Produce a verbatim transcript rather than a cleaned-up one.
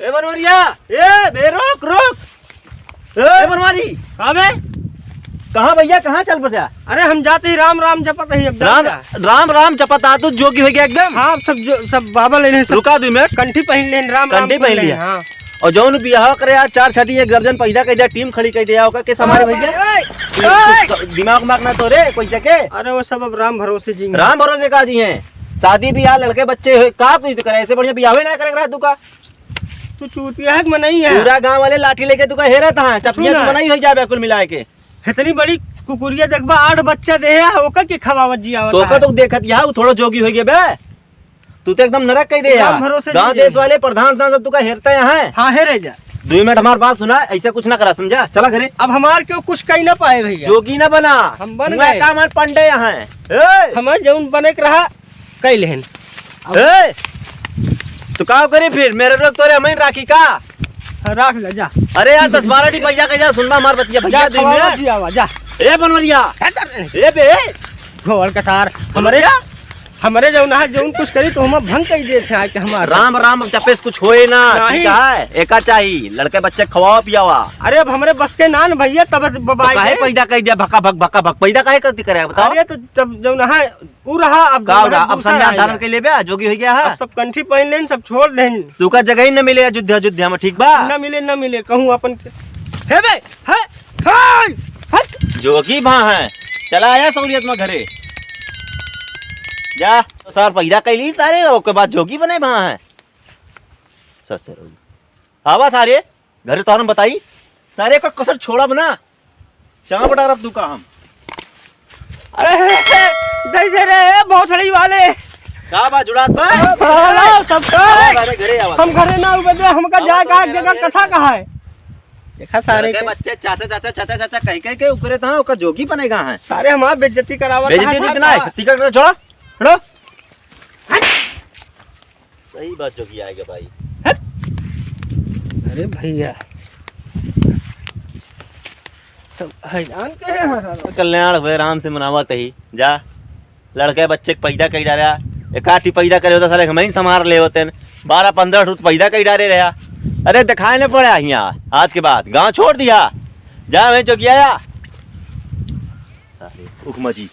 ए बनवरिया, ए बे, रोक, रोक। ए बनवारी। का बे? कहाँ भइया, कहाँ चल पड़ा? अरे हम जात ही राम राम जपत ही, अब राम, जात ही। राम राम जपत आ, तू जोगी होइ गया एकदम। हाँ, सब जो, सब बाबा लेने, सब रुका दू मिनट। कंठी पहिन लेन, राम राम कंठी पहिन लिया। हाँ। और जौन बियाह करे यार, चार छठी एक दर्जन पैदा कइ दिया, टीम खड़ी कइ दिया, ओका के संभारे भइया? ए, ए, ए। दिमाग माग ना तो रे, पैसे के। अरे वो सब अब राम भरोसे जी। राम भरोसे का जी हैं? शादी बियाह लड़के बच्चे होए, का तू तो करे, ऐसे बढ़िया बियाह ना करे रहा तू का? तू चूतिया है कि मनई है? पूरा गांव वाले लाठी लेके तू का हेरत हैं, चपिया सुन तू ना। मनई होइ जाबे कुल मिलाए के। इतनी बड़ी कुकुरिया देखबा, आठ बच्चा दे है, ओकर के खवावत जी आवत तो ओकर है। तो देखत यहाँ, वो थोड़ा जोगी होइ गया बे। तू तो एकदम नरक कइ दे राम यार। भरोसे गांव जी देश जाइए। वाले प्रधान प्रधान सब तू का हेरता यहाँ है। हाँ, हेरे जा। दो मिनट हमार बात सुना, ऐसे कुछ ना करा, समझा? चला घरे। अब हमार क्यों कुछ कही ना पाए भइया। जोगी ना बना। हम बन हुआ गए। काम है पंडे यहाँ है। ए! हमार जौन बने के रहा, कइ लेहन। ए! तू का करी फिर? मेरे लोग तोरे हम ही राखी का? हाँ, राख ले, जा। अरे यार, दस बारह टी पैसा कइ जा, सुनबा हमार बतिया भइया, जा, दो खवावा मिनट। जी आवा, जा। ए बनवरिया। हट, हट, हट। ए बे। गोल कसार। हमरे, बनवरिया? हमरे जौन है, जौन कुछ करी तो हम भंग कइ देत है आके हमार। राम राम जपे से कुछ होए ना, नहीं। ठीक है? एका चाही, लड़के बच्चे खवावा पियावा। अरे अब हमरे बस के नान भइया, तब ब-, तो बाई काहे के। पैदा कइ दिया भका भक, भका भक? पैदा काहे करती करे, बताओ? अरे तो तब जौन है, उ रहा, अब का जौन है, रहा? अब दूसरा संन्यास रह धारण गया। कइ लेबे, जोगी होइ गया है। अब सब कंठी पहिन लेन, सब छोड़ देन। तू का जगह ही न मिले अयोध्या, अयोध्या में, ठीक बा? न मिले, न मिले, कहूँ अपन। हे बे, हे, हे, हट। जोगी भा है, चला आया सहूलियत में घरे। जा, तो सार पैदा कइ ली सारे, ओके बाद जोगी बने भा है। ससुर। आवा सारे, घरे तोहरन बताई, सारे को कसर छोड़ब ना, चाप डारब तू का हम। अरे, दे दे रे, भोसड़ी वाले। का बा, जुड़ात बा? हाँ, सब आवा, आवा, घरे आवा। हम घरे ना उबे, हमका आवा, जाए तो का मेरा जगह मेरा कथा घर। कहाँ है? देखा सारे लड़के के। बच्चे चाचा, चाचा, चाचा, चाचा कह, कह के ओकरे तहाँ ओकर जोगी बनेगा है। सारे हमार बेइज्जती करावत बेइज्जती है, जितना है, का? टिकट छोड़ा, छोड़ो। सही बात जोगी आएगा भाई। हट। अरे भइया, सब हैरान के हैं साला। कल्याण हुए, आराम से मनावा तही। जा, लड़के बच्चे के पैदा कइ डारा, एकाठी पैदा करे होता साले, हम ही संभार ले होते हैं। बारह पन्द्रह ठो पैदा कइ डारे रहा। अरे, दिखाए न पड़ा हियाँ, आज के बाद गाँव छोड़ दिया। जा, वहीं जोगी आया। साले, उखमा जी।